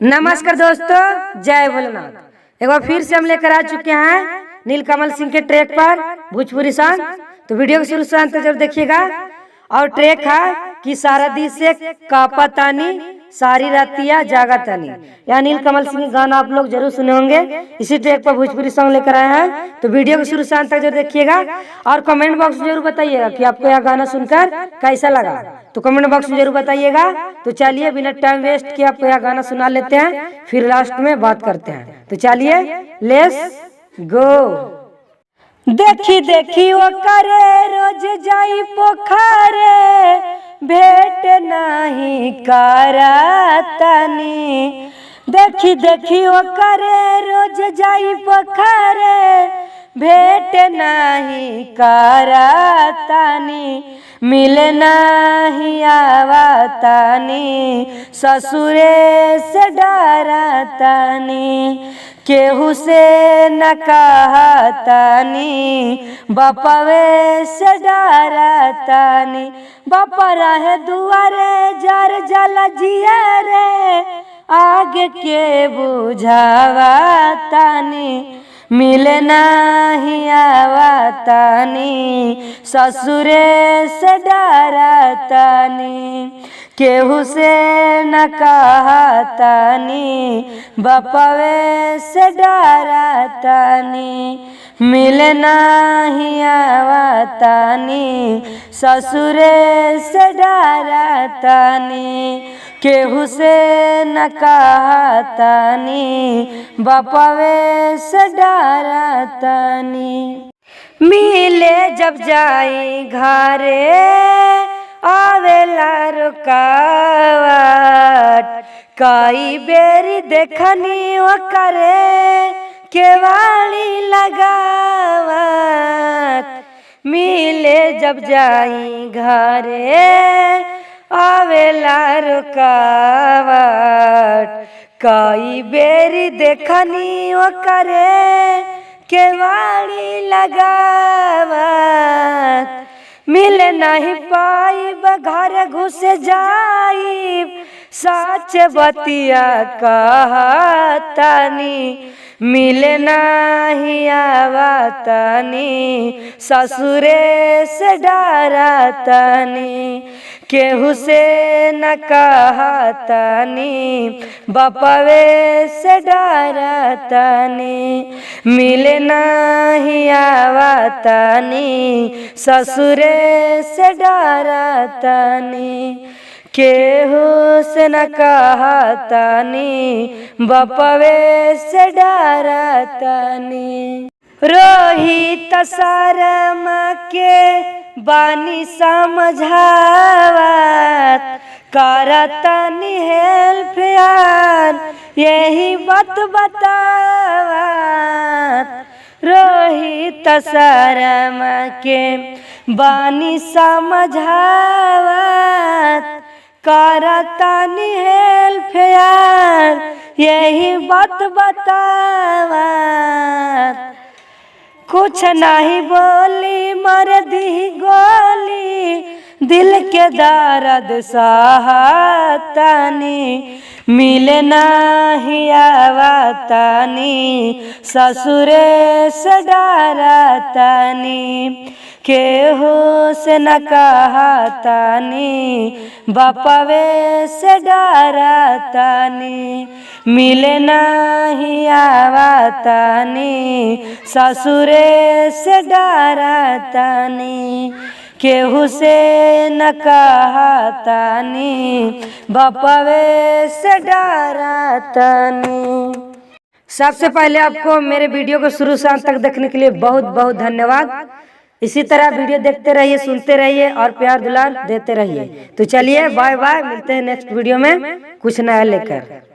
नमस्कार दोस्तों, जय भोलेनाथ। एक बार फिर से हम लेकर आ चुके हैं नीलकमल सिंह के ट्रैक पर भोजपुरी सॉन्ग। तो वीडियो को शुरू से अंत तक जरूर देखिएगा। और ट्रैक है कि सारा से कापतानी सारी रातिया जागतानी, या नीलकमल सिंह गाना आप लोग जरूर सुने होंगे। इसी ट्रैक पर भोजपुरी सॉन्ग लेकर आए हैं। तो वीडियो को शुरू से अंत तक जरूर देखिएगा और कमेंट बॉक्स में जरूर बताइएगा कि आपको यह गाना सुनकर कैसा लगा। तो कमेंट बॉक्स में जरूर बताइएगा। तो चलिए बिना टाइम वेस्ट किए आपको यह गाना सुना लेते हैं, फिर लास्ट में बात करते हैं। तो चलिए, let's go. देखी देखी वो करे रोज जाई पोखरे, भेंट नहीं करतनी। देखी देखी वो करे रोज जाई पोखरे, भेंट नहीं करतनी। मिल नहीं आवतनी, ससुरे से डरतनी। केहू से न कहतनी, बपवे से डरतनी। बपा रहे दुआरे जर जल जिया रे, आगे के बुझावतनी। मिल नहीं आवतनी, ससुरे से डरतनी। केहू से न कहतनी, बपवे से डरतनी। मिल नहीं आवतनी, ससुरे से डरतनी। केहू से न कहतनी, बपवे से डरतनी। मिले जब जाई घरे, आवेला रुकावट। कई बेरी देखनी वो करे केवाड़ी लगावत। मिले जब जाई घरे, आवेला रुकावट। कई बेरी देखनी वो करे केवाड़ी लगावत। मिल नहीं पाइब, घर घुस जाइब, सच बतिया कहतनी। मिल नहीं आवतनी, ससुरे से डरतनी। केहू से न कहतनी, बपवे से डरतनी। मिल नहीं आवतनी, ससुरे से डरतनी। केहू से न कहतनी, बपवे से डरतनी। रोहित शर्मा के बानी समझावत, करतनी हेल्प यार यही बात बतावत। रोहित शर्मा के बानी समझावत, करतनी हेल्प यार यही बात बतावत। कुछ नहीं बोली, मर दी गोली, दिल के दर्द सहतनी। मिल नहीं आवतनी, ससुरे से डरतनी। केहू से न कहतनी, बपवे से डरतनी। मिल नहीं आवतनी, ससुरे से डरतनी। केहू से न कहतनी, बपवे से डरतनी। सबसे पहले आपको मेरे वीडियो को शुरू से अंत तक देखने के लिए बहुत बहुत धन्यवाद। इसी तरह वीडियो देखते रहिए, सुनते रहिए और प्यार दुलार देते रहिए। तो चलिए, बाय बाय, मिलते हैं नेक्स्ट वीडियो में कुछ नया लेकर।